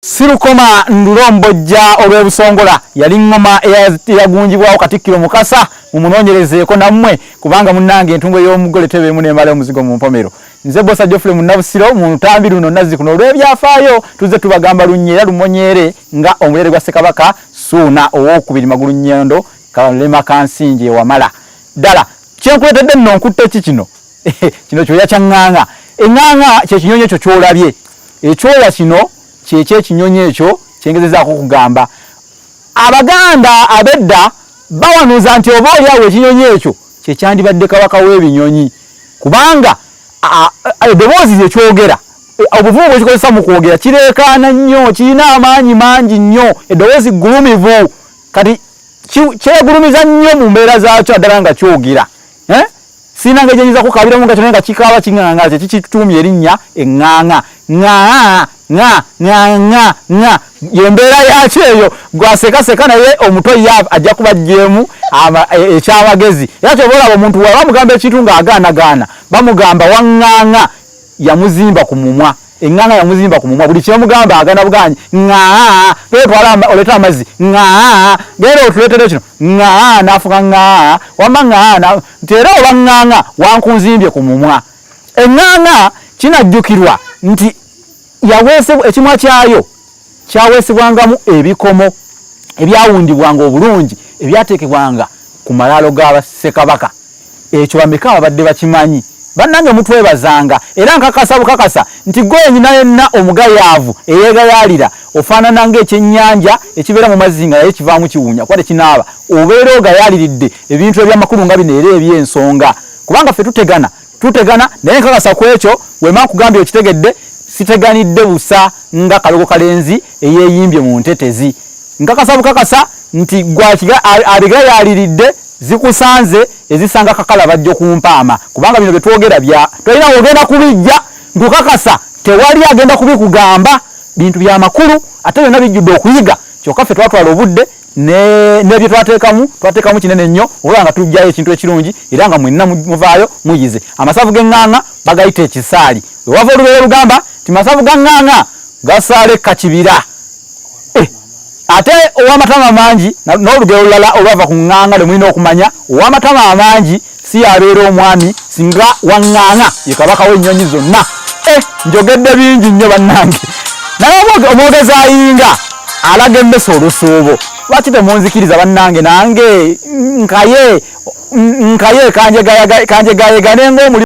Sirukoma Ndulombojja olw'e Busongola yali ŋŋoma eyagunjibwawo Katikkiro Mukasa. Mumunoonyerezeeko nammwe, kubanga munnange entungo y'omugole tebeemu n'emala omuzigo mu mpomero. Nze Bosa Geoffrey Munnabusiro. Mu lutambi luno nazzi kuno olw'ebyafaayo tuzze tubagamba lunye era lumonyeere nga omulere gwa Ssekabaka Ssuuna Owookubiri Magulu Nnyondo Kalema Kansinje ewamala ddala. Kyenkuleetedde nno nkutte ki kino? Kino kyoya kya ŋŋaŋa. Eŋŋaŋa kyekinyonyi ekyo kyolabye. Ekyoya kino kyekyekinyonyi ekyo kyengezezaako okugamba. Abaganda abedda bawanuuza nti oba oli awo ekinyonyi ekyo kyekyandibadde kabaka w'ebinyonyi, kubanga eddoboozi lye kyogera, obuvumu bwekikozesa mu kwogera, kireekaana nnyo, kirina amaanyi mangi nnyo, eddoboozi ggulumivu. Kati kyegulumiza nnyo mu mbeera zaakyo, addala nga kyogera, eh? Sirina ngeri gyenyinza kukabiramu nga kyona nga kikaaba kiŋŋaŋa. Kye kikituumya erinnya eŋŋaŋa. Ŋŋaa, ŋa, ŋa, ŋa, ŋa, yembeera yakyo eyo. Gwasekaseka naye omuto ye ajja kuba jjeemu ekyamagezi. Era kyoba olaba omuntu waba bamugamba ekintu ng'agaanagaana, bamugamba waŋŋaŋa yamuzimba ku mumwa. Eŋŋaŋa yamuzimba ku mumwa, buli kyemugamba agana buganyi. Ŋŋaa, genda otwala oleete amazzi, ŋŋaa, genda otuleetere kino, ŋŋaa, n'afuka ŋŋaa, wamma ŋŋaa nti era oba ŋŋaŋa wankunzimbye ku mumwa. Eŋŋaŋa kinajjukirwa nti yaweesebwa ekimwa kyayo kyaweesebwangamu ebikomo ebyawundibwanga obulungi ebyateekebwanga ku malaalo ga bassekabaka. Ekyo bameka ababadde bakimanyi? Bannange, mutwebazanga. Era nkakasa bukakasa nti gwe yenyina yenna omugayaavu eyeegayaalira ofaanana ng'ekyennyanja ekibeera mu mazzi nga naye kivaamu kiwunya kuba tekinaaba, obeera ogayaaliridde ebintu ebyamakulu nga bino era eby'ensonga, kubanga ffe tutegana tutegana. Naye nkakasa ku ekyo wema nkugambye okitegedde, siteganidde busa nga kalogo kalenzi eyeeyimbye mu ntetezi. Nkakasa bukakasa nti abigayaaliridde zikusanze ezisanga kakala bajjo ku mpaama, kubanga bino byetwogera bya tolina ogenda kubijja. Nkukakasa tewali agenda kubikugamba. Bintu bya makulu ate byonna bijjudde okuyiga. Kyokka ffe twatwala obudde nebye twateekamu, twateekamu kinene nnyo okulaba nga tujjayo ekintu ekirungi era nga mwenna muvaayo muyize. Amasavu g'eŋŋaŋa bagayita ekisaali. Wewava olubeera olugamba nti masavu ga ŋŋaŋa gasaale kakibira. Ate ow'amatama amangi, n'olugero olulala olwava ku ŋŋaŋa lwe mulina okumanya, ow'amatama amangi si yabeera omwami, singa waŋŋaŋa ye kabaka w'ennyonyi zonna. Njogedde bingi nnyo bannange, naye omwogezi ayinga alaga emmese olusuubo. Lwaki temunzikiriza bannange? Nange nkaye nkaye kanjegayegane ng'omuli.